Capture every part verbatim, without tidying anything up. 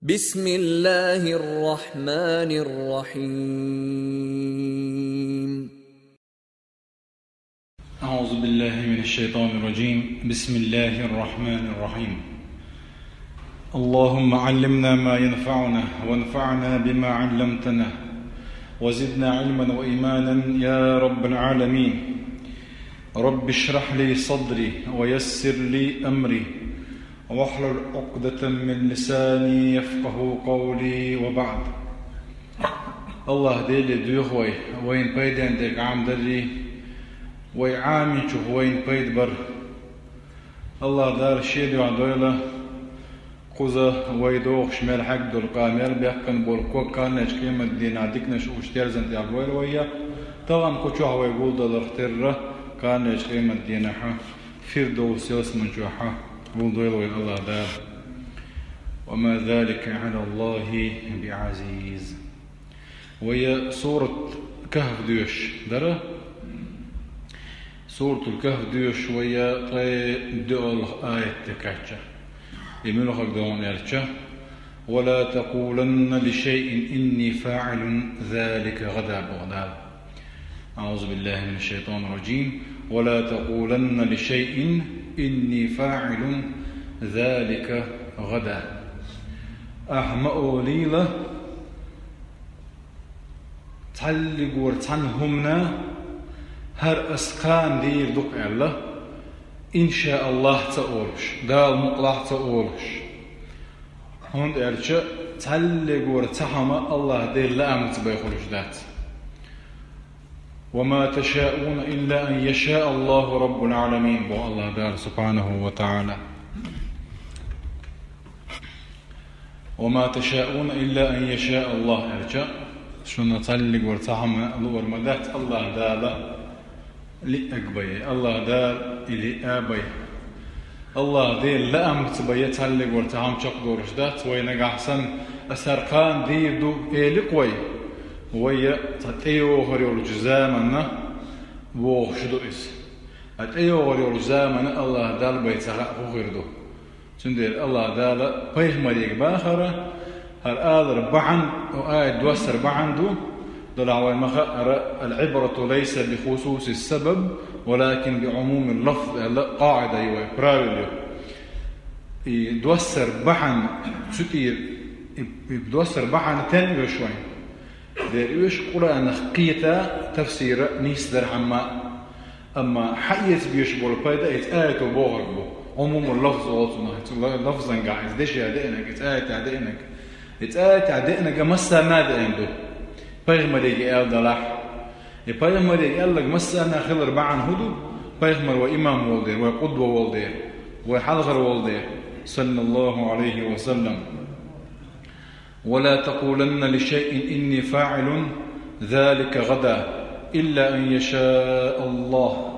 بسم الله الرحمن الرحيم. أعوذ بالله من الشيطان الرجيم. بسم الله الرحمن الرحيم. اللهم علمنا ما ينفعنا وانفعنا بما علمتنا وزدنا علما وإيمانا يا رب العالمين. رب اشرح لي صدري ويسر لي أمري واحلل عقدة من لساني يفقهوا قولي وبعد. АллахӀ Деле доьху вай, вайна пайден дерг Ӏамадаррий, вай Ӏамийчух вайна пайда бар. АллахӀ Дала Шен дуьхьа дойла, кхуза вай дохуш мел хьегна долу къа, мел баьккхина болу ког кханнечу къематдийнахь диканаш уьш терзан тӀехь бойла вай, я тахана кху чохь вай гулдаларх терра, кханнечу къематдийнахь Фирдовс ялсаман чохь гулдойла вай АллахӀ Дала. وما ذلك على الله بعزيز. Вай сурат Кахф доьшуш дара. Суратул Кахф доьшуш вай ткъе доьалгӀа аят тӀе кхаьчча. И муьлхарг ду аьлча: «ولا تقولن لشيء إني فاعل ذلك غدا», боху Дала. أعوذ بالله من الشيطان الرجيم. «ولا تقولن لشيء إني فاعل ذلك غدا». Ахьа ма олийла цхьаллигора цхьана хӀумана: «ХӀара ас кхана дийр ду-кх», — аьлла, иншааллахӀ ца олуш, Дала мукъалахь ца олуш. ХӀунда аьлча цхьаллигора цхьа хӀума АллахӀ Делан лаамца бен хуьлуш дац. «وما تشاءون إلا أن يشاء الله رب العالمين», боху АллахӀ Дала, субхьанаху ва тагӀала. «وما تشاءون إلا أن يشاء الله», аьлча, шуна цхьаллигора цхьа хӀума луур ма дац АллахӀ Дала лиънарг бен, АллахӀ Дала и лиъна бен. АллахӀ Делан лаамца бен цхьаллигора цхьа хӀума чекхдолуш дац. Вай нагахь санна: «Ас хӀара кхана дийр ду», — эли-кх вай, вай цхьа тӀейогӀур йолчу заманна вогӀуш ду иза. Ткъа тӀейогӀур йолчу заманна АллахӀ Далла бен ца хаьа хӀун хир ду. Цундела АллахӀ Дала пайхамарига бахара, хӀара алар бахьана, аят доссар бахьана ду, делахь вай ма хаьара: «العبرة ليس بخصوص السبب ولكن بعموم اللفظ», аьлла къаӀида ю вай, правило ю. И доссар бахьана цу тӀера, и, и доссар бахьана тен оьшу вайн? Дера оьшу Къуръанах кхета, тафсира нийса дархьама. Амма хьаэца безаш болу пайда иза аято бохург бу. Умумул лафз олу цунах, иза ла-, лафзангахь иза дешех деанарг, иза аятех деанарг. Иза аятех деанарг массарна а деана ду, пайхамарига аьлла делахь. И пайхамарига аьлларг массарна хилар бахьана хӀун ду? Пайхамар вай имам волу дела, вай къудва волу дела, вай хьалхара волу дела, саллаллаху Ӏалайхи ва саллам. «ولا تقولن لشيء إني فاعل ذلك غدا إلا أن يشاء الله.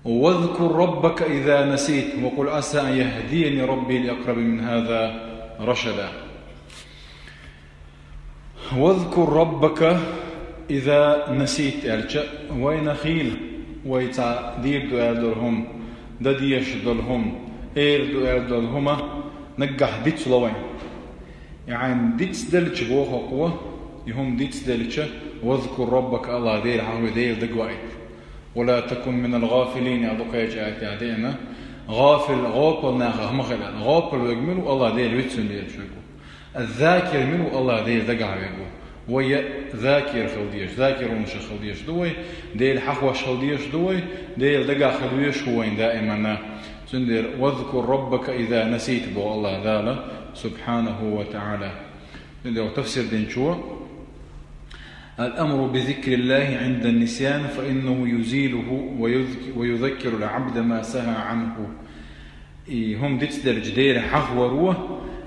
واذكر ربك إذا نسيت وقل عسى أن يهديني ربي لأقرب من هذا رشدا». «واذكر ربك إذا نسيت», аьлча, вайна хийла, вай цхьа дийр ду аьлла долу хӀума, дан дезаш долу хӀума, эр ду аьлла долу хӀума наггахь дицло вайн. И хьайн дицделча боху-кх вай, и хӀума дицделча: «واذكر ربك», АллахӀ Дела хьахаве, Дела дагаваийта. «ولا تكن من الغافلين», аьлла кхечу аятехь деана. ГӀафил, гӀопал нахах ма хила. ГӀопал верг мила ву? АллахӀ Дела вицвина лелаш верг ву. Аз-закир мила ву? АллахӀ Дела дагахь верг ву. Вай я закир хила дезаш, закирунашах хила дезаш ду вай, Дела хьахош хила дезаш ду вай, Дела дагахь хила везаш ву вайн даимана. Цундела: «واذكر ربك إذا نسيت», боху АллахӀ Дала, субхьанаху ва тагӀала. Цундела тафсир динчо: «الأمر بذكر الله عند النسيان فإنه يزيله ويذك-، ويذكر العبد ما سهى عنه». И хӀума дицделча Дела хьахаваро,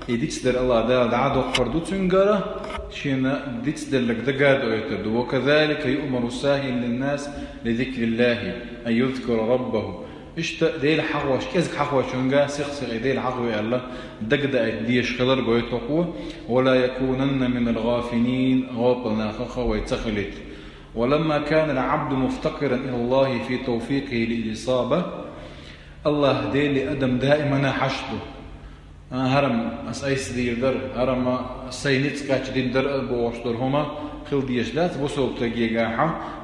и дицдар АллахӀ Дала дӀа а доккхур ду цуьнгара, шена дицделларг дага а доуьйтур ду. «وكذلك يؤمر الساهي للناس لذكر الله أن يذكر ربه». Иштта Дела хьахош, кӀезиг хьахочуьнга сих-сиха Дела хьахаве аьлла, дагадоуьйтур дезаш хилар гойту-кх вай: «ولا يكونن من الغافلين», гӀопал нахах вай ца хилийта. «ولما كان العبد مفتقرا إلى الله في توفيقه للإصابة». АллахӀ Деле адам даимана хьашт ду. А, хӀарам ас айса дийр дара, хӀарам ас сай ницкъ кхаьчча дина дара а бохуш долу хӀума хила дезаш дац бусалба стагехь.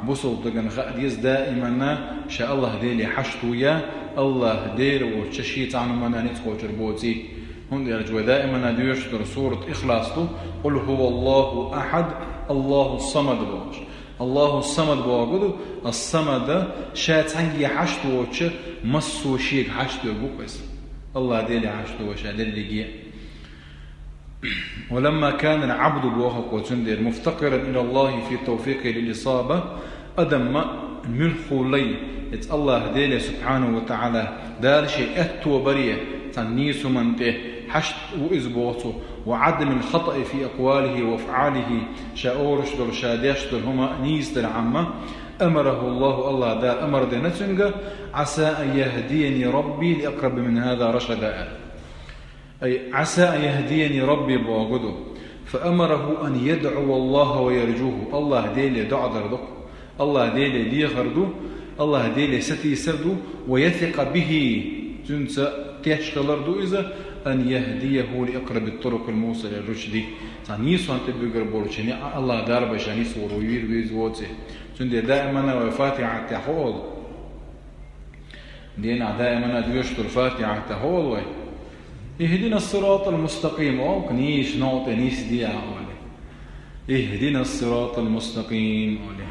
Бусалба стагана хаа деза даиманна ша Аллахь Деле хьашт ву я, Аллахь Дела воцчу шен цхьана хӀуманна ницкъ кхочур боций. ХӀунда аьлча вай даиманна доьшуш долу сурат Ихлас ду: «Къул хӀува Аллаху ахьад, Аллаху самад», бохуш. Аллаху самад бохург ду, ас-самада ша цхьаьнгге хьашт воцучу, массо а шега хьашт верг ву иза. Аллахь Деле хьашт ву вай ша дерриге. «ولما كان العبد», боху кхо цундела, «مفتقرا إلى الله في توفيقه للإصابة», адам ма муьлхха лай, иза Аллахь Деле, субхьанаху ва таӀала, Дала шен аьтто баре, цхьана нийса хӀуманна тӀе хьашт ву иза боху цо, «وعدم الخطأ في أقواله وأفعاله», ша олуш долу, ша деш долу хӀума нийса дархьама, «أمره الله», Аллахь Дала амар дина цуьнга, «عسى أن يهديني ربي لأقرب من هذا رشدا», аьлла. Ай, «عسى أن يهديني ربي» бохург ду. «فأمره أن يدعو الله ويرجوه». Аллахь Деле доӀа дар ду. Аллахь Деле дехар ду. Аллахь Деле сатийсар ду. «ويثق به». Цуьнца тешхилар ду иза. «أن يهديه لأقرب الطرق الموصلة إلى الرشد». Цхьа нийсонна тӀе буьгур болчу неӀ Аллахь дарба ша нийсвор вуьйр веза воций. Цундела даиманна вай Фатихьат тӀехь хӀу олу? Дийнахь даиманна доьшуш долу Фатихьат тӀехь хӀу олу вай? «اهدنا الصراط المستقيم» олу, нийса новкъа тӀе нисде олий. «اهدنا الصراط المستقيم» олий.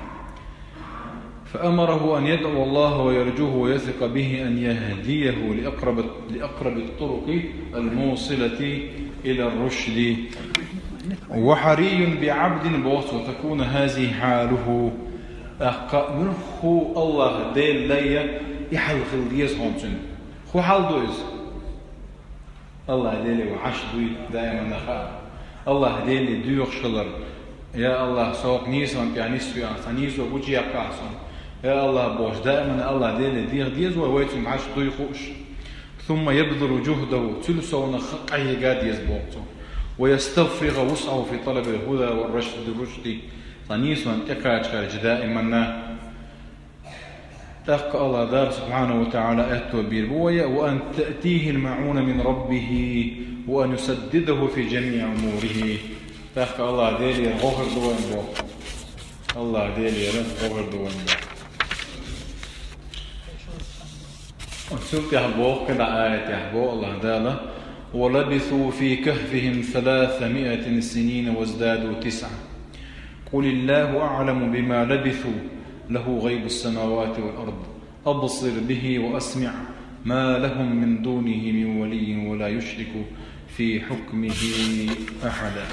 «فأمره أن يدعو الله ويرجوه ويثق به أن يهديه لأقرب، لأقرب الطرق الموصلة إلى الرشد. وحري بعبد» боху цо, «تكون هذه حاله». ТӀаккха муьлхха Аллахь Деле лайя и хьал хила деза хьуна цуьнан. ХӀун хьал ду иза? Аллахь Деле ву хьашт дуй даиманна хаа. Аллахь Деле доьхуш хилар. «Я Аллахь, со хӀокху нийсонна тӀехь нисве ахь, сан нийсо гучуяккха ахь суна. Я Аллахь», бохуш, даиманна Аллахь Деле деха деза вай, вай цуьнга хьашт дуй хууш. «ثم يبذل جهده», цуьнан совнаха къахьега деза боху цо. «ويستفرغ وسعه في طلب الهدى والرشد الرشد». Сан нийсонна тӀекхача хьаьрча даиманна. ТӀаккха Аллахь Дала, субхьанаху ва таӀала, аьтто бийр бу вай: «وأن تأتيه المعونة من ربه وأن يسدده في جميع أموره». ТӀаккха Аллахь Делера гӀо хир ду вайн боху. Аллахь Делера гӀо хир ду вайн боху. Цул тӀаьхьа боху кхидӀа аятехь боху Аллахь Дала: «ولبثوا في كهفهم ثلاثمائة سنين وازدادوا تسعا. قل الله أعلم بما لبثوا له غيب السماوات والأرض أبصر به وأسمع ما لهم من دونه من ولي ولا يشرك في حكمه أحدا».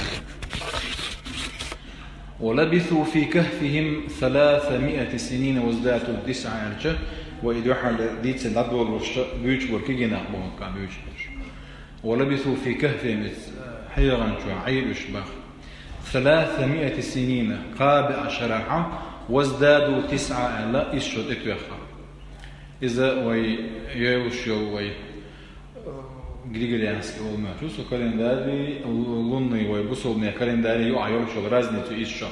«ولبثوا في كهفهم ثلاثمائة سنين وازدادوا تسعا» аьлча, вай и дуьхьал дийцина дӀадолалуш буьйцуш бара кегий нах бохург буьйцуш бара. «ولبثوا في كهفهم», хьегӀан чохь Ӏийр уьш баха. «ثلاثمائة سنين», кхаа бӀе шарахь, «وازدادوا تسعا» аьлла, исс шо тӀетоьхна. Иза вай йолуш йолу вай, э, григорианский олу ма ю со календарь, лу-, лунный вай бусалбанийн календарь юкъахь йолуш йолу разница ю исс шо.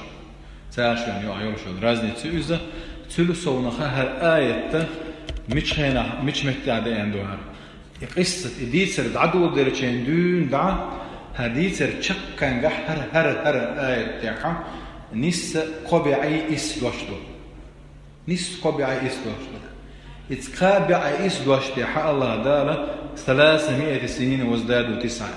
Царшинна юкъахь йолуш йолу разница ю иза. Цуьнан совнаха хӀара аятта мича хенахь, мича меттехь деана ду хӀара. И къиссат, и дийцар дӀадоладелчийн дуьйна дӀа, хӀара дийцар чаккхенгахь хӀара, хӀара, хӀара аят тӀехь нисса кхо бӀе исс дош ду. Нисса кхо бӀе исс дош ду. Иза кхаа бӀе исс дош тӀехь Аллахь Дала «ثلاثمائة سنين وازدادوا تسعا».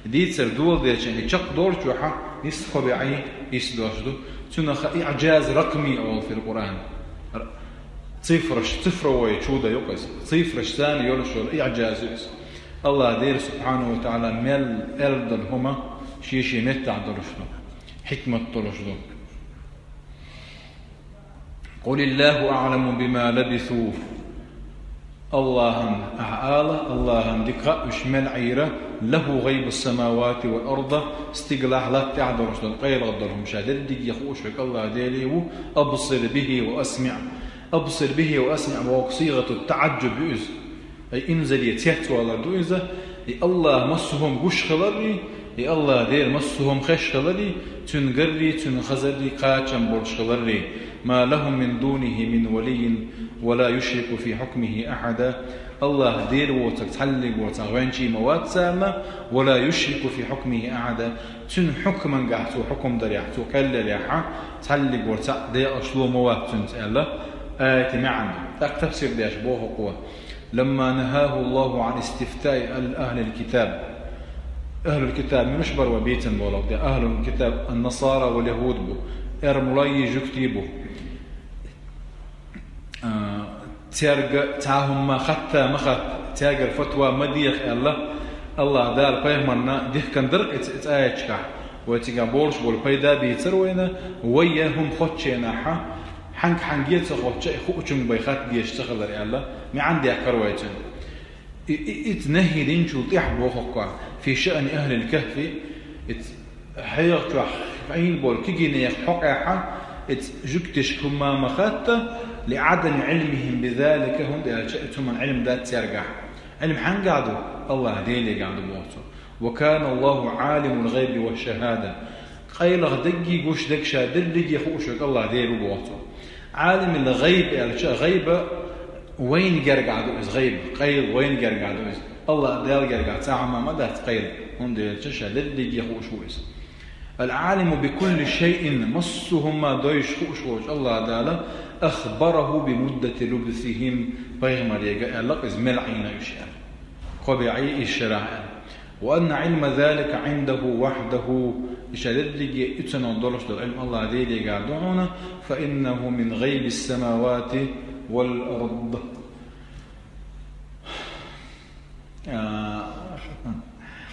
Дийцар доладелчийн и чекхдолчохь нисса кхо бӀе исс дош ду. Цунах иӀжаз ракъми олу фи Къуръан. Р-, цифраш, цифровой чудо ю иза. Цифраш царна йолуш йолу иӀжаз ю иза. Аллахь Дела, субхьанаху ва таӀала, мел аьлла долу хӀума шен-шен меттехь долуш ду. Хьикмат долуш ду. «قل الله أعلم بما لبثوا». Аллахьан, ахьа ала, Аллахьан дика хаьа уьш мел Ӏийра, «له غيب السماوات والأرض», стигалахь, латтахь долуш долу, къайлагӀа долу хӀума ша дерриге хууш верг Аллахь Деле ву, «أبصر به وأسمع». «أبصر به وأسمع» боху сигӀату таӀажжуб ю иза. Ай, инзаре цецвалар ду иза, и Аллахь массо а хӀума гуш хиларрий, и Аллахь Дела массо а хӀума хезаш хиларрий, цуьнан гаррий, цуьнан хазаррий кхачам болуш хиларрий. «ما لهم من دونه من ولي ولا يشرك في حكمه أحدا». Аллахь Дела воцург цхьаллиг вар цхьа гӀоьнчий ма вац царна, «ولا يشرك في حكمه أحدا», цуьнан хьукмангахь, цо хьукам дарехь, цо кхел лелехь, цхьаллиг вар цхьа декъаш ло ма вац цуьнца аьлла, аятан маьӀна. ТӀаккха тафсир деш боху кхо: «لما نهاه الله عن استفتاء أهل الكتاب». Ахьлул китаб муьлш бара вай бийцина болу? Де ахьлул китаб ан-насара вал яхӀуд бу, эрмалой, жуьгтий бу. А, цаьрга цхьа хӀума хатта ма хатта, цаьргара фатва ма деха аьлла, Аллахь Дала пайхамарна дихкина дара-кх и ц-, и цхьа аяташкахь. Вай цигахь болуш болу пайда бийцира вайна, вай е хӀума хоттучу хенахь, хьаьнга-хьаьнга е ца хоттуш, и хуучуьнга бен хатта дезаш ца хилар аьлла, маьӀна дехкира вай цуьнан. И, и, иза нахьи динчул тӀаьхьа боху кхо: «في شأن أهل الكهف», иза хьеха чохь Ӏийна болу кегийнехан хьокъехь, иза жуьгташка хӀума ма хатта, «لعدم علمهم بذلك», хӀунда аьлча и цу хӀуманна Ӏилма дац цаьргахь. Ӏилма хьаьнгахь ду? Аллахь Делегахь ду боху цо. «وكان الله عالم الغيب والشهادة». Къайлаха дерриге гуш дерг, ша дерриге хууш верг Аллахь Дела ву боху цо. «Ӏалимил гӀайб» аьлча, гӀайба вайна гергахь ду иза, гӀайба, къайла вайна гергахь ду иза. Аллахь Дела гергахь цхьа хӀума ма дац къайла, хӀунда аьлча ша дерриге хууш ву иза. «العالم بكل شيء», массо а хӀума дойзуш, хууш волчу Аллахь Дала, «أخبره بمدة لبثهم», пайхамарега аьлла-кх иза, мел Ӏийна уьш аьлла. Кхо бен Ӏийна иза шарахь аьлла. «وأن علم ذلك عنده وحده», и ша дерриге и цунах долуш долу Ӏилма Аллахь Делегахь ду хьуна, «فإنه من غيب السماوات والأرض». А,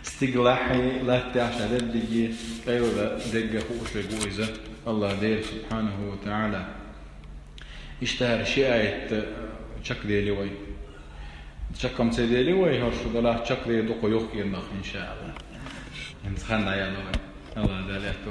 стигалахьий, латтехь ша дерриге къайла дерг хууш верг ву иза, Аллахь Дела субхьанаху ва таӀала. Иштта хӀара ши аят чекхдели вай. Чекх-м ца дели вай, хӀара шу далахь чекхдер ду кху юхкъернах, иншааллахӀ. ХӀинца хан дӀаяла вай. Аллахь Дала аьтто